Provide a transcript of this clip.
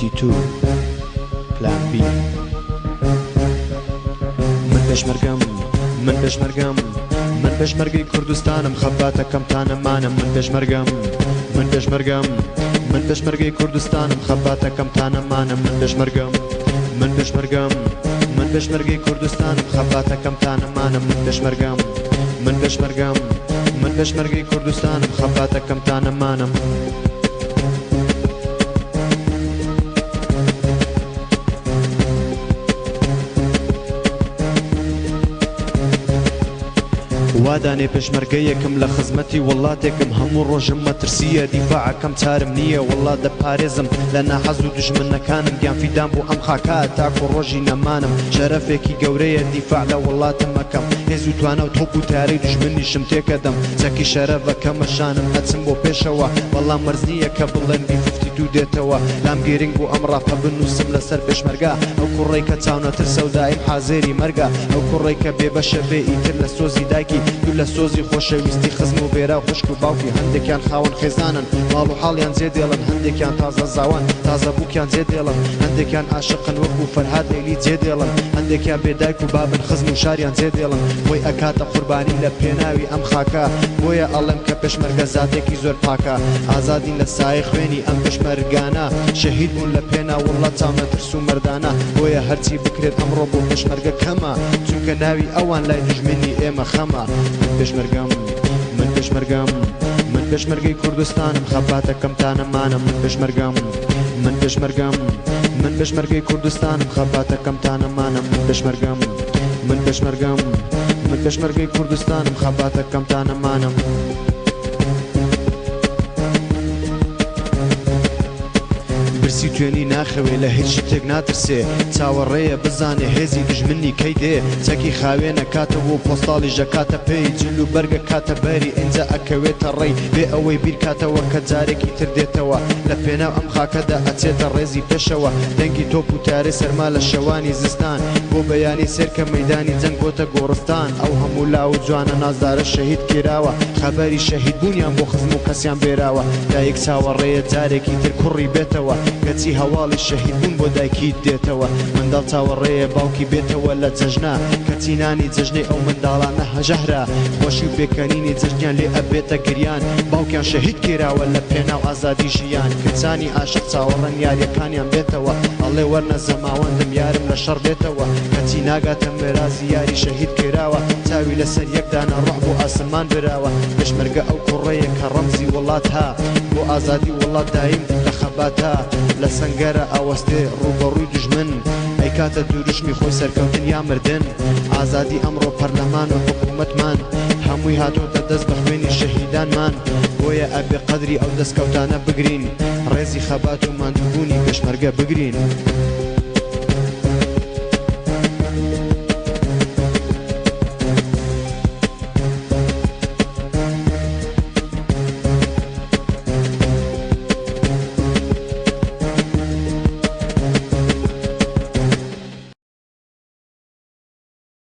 B-52 پلان B. من پێشمەرگەم، من پێشمەرگەم، من پێشمەرگەی کوردستانم، خەباتەکەم تا نەمانم. من پێشمەرگەم، من پێشمەرگەم، من پێشمەرگەی کوردستانم، خەباتەکەم تا نەمانم. من پێشمەرگەم، من پێشمەرگەم، من پێشمەرگەی کوردستانم، خەباتەکەم تا نەمانم. من پێشمەرگەم، من پێشمەرگەم، من پێشمەرگەی کوردستانم، خەباتەکەم تا نەمانم. وادانێ پێشمەرگەیەکم لە خزمەتی وڵاتێکم، هەموو ڕۆژم مەترسییە، دیفاعەکەم چارم نییە، وڵات دەپارێزم لە ناحەز و دوژمنەکانم، گیان فیدام بۆ ئەم خاکە تاکو ڕۆژی نەمانم. شەرەفێکی گەورەیە دیفاع لە وڵاتم ئەکەم، هێز و توانا و تۆپ و تارەی دوژمنیشم تێکەدەم، چەکی شەرەفەکەمە شانم ئەچم بۆ پێشەوە، بەڵام مەرج نییە کە بڵێن B-52 دێتەوە. لام گرنگ بوو ئەم ڕاپە بنووسم لەسەر پێشمەرگە، ئەو کوڕەی کە چاونەترسە و دایم حازری مەرگە، ئەو کوڕەی کە بێبەشە بێ ئیتر لە سۆزی دایکی، دوور لە سۆزی خۆشەویستی خزم و بێرا و خوشک و باوکی. هەندێکیان خاوەن خێزانن ماڵ و حاڵیان جێ دێڵن، هەندێکیان تازە زاوان تازە بووکیان جێ دێڵن، هەندێکیان ئاشقن وەکو فەرهاد لەیلی جێ دێڵن، هەندێکیان بێ دایک و بابن خزم و شاریان جێ دێڵن، خۆی ئەکاتە قوربانی لە پێناوی ئەم خاکە. بۆیە ئەڵێم کە پێشمەرگە زاتێکی زۆر پاکە، ئازادین لە سایەی خوێنی ئەم پێشمەرگانە، شەهید بوون لە پێناو وڵات چاونەترس و مەردانە. بۆیە هەرچی بکرێت ئەمڕۆ بۆ پێشمەرگە کەمە، چونکە ناوی ئەوان لای دوژمنی ئێمە خەمە. من پێشمەرگەم، من پێشمەرگەم، من پێشمەرگەی کوردستانم، خەباتەکەم تا نەمانم. من پێشمەرگەم، من پێشمەرگەم، من پێشمەرگەی کوردستانم، خەباتەکەم تا نەمانم. من پێشمەرگەم، من پێشمەرگەم، من پێشمەرگەی کوردستانم، خەباتەکەم تا نەمانم. برسی توێنی ناخەوێ لە هیچ شتێک ناترسێ، چاوەڕێیە بزانێ هێزی دوژمنی کەی دێ، چەکی خاوێنە کاتەوە و پۆستاڵیش دەکاتە پێی، جل و بەرگە کاتە بەری ئینجا ئەکەوێتە ڕێی، بێ ئەوەی بیر کاتەوە کە جارێکی تر دێتەوە، لە پێناو ئەم خاکەدا ئەچێتە ڕێزی پێشەوە، دەنگی تۆپ و تارەی سەرما لە شەوانی زستان، بۆ بەیانی سێرکە مەیدانی جەنگ بۆتە گۆڕستان، ئەو هەموو لاو و جوانە نازدارە شەهید کراوە، خەبەری شەهید بوونیان بۆ خزم و کەسیان بێراوە، دایک چاوەڕێیە جارێکی تر کوڕی بێتەوە، کەچی هەواڵی شەهید بوون بۆ دایکی دێتەوە، منداڵ چاوەڕێیە باوکی بێتەوە لە جەژنا، کەچی نانی جەژنەی ئەو منداڵانە ژەهرە، خۆشی و پێکەنینی جەژنیان لێ ئەبێتە گریان، باوکیان شەهید کراوە لە پێناو ئازادی ژیان، کچانی ئاشق چاوەڕێن یاریەکانیان بێتەوە، ئەڵێ وەرنە زەماوەندم یارم لە شەڕ بێتەوە، کەچی ناگاتە مرازی یاری شەهید کراوە، چاوی لەسەر یەک دانە ڕۆح بۆ ئاسمان براوە، پێشمەرگە ئەو کوڕەیە کە ڕەمزی وڵاتە، بۆ ئازادی وڵات دایم لە خەباتە، لە سەنگەرە ئەوەستێ ڕووبەڕووی دوژمن، ئەیکاتە دروشمی خۆی سەرکەوتن یا مردن، ئازادی ئەمڕۆ پەرلەمان و حکوومەتمان، هەمووی هاتۆتە دەست بە خوێنی شەهیدانمان، بۆیە ئەبێ قەدری ئەو دەستکەوتانە بگرین، ڕێزی خەبات و ماندووبوونی پێشمەرگە بگرین.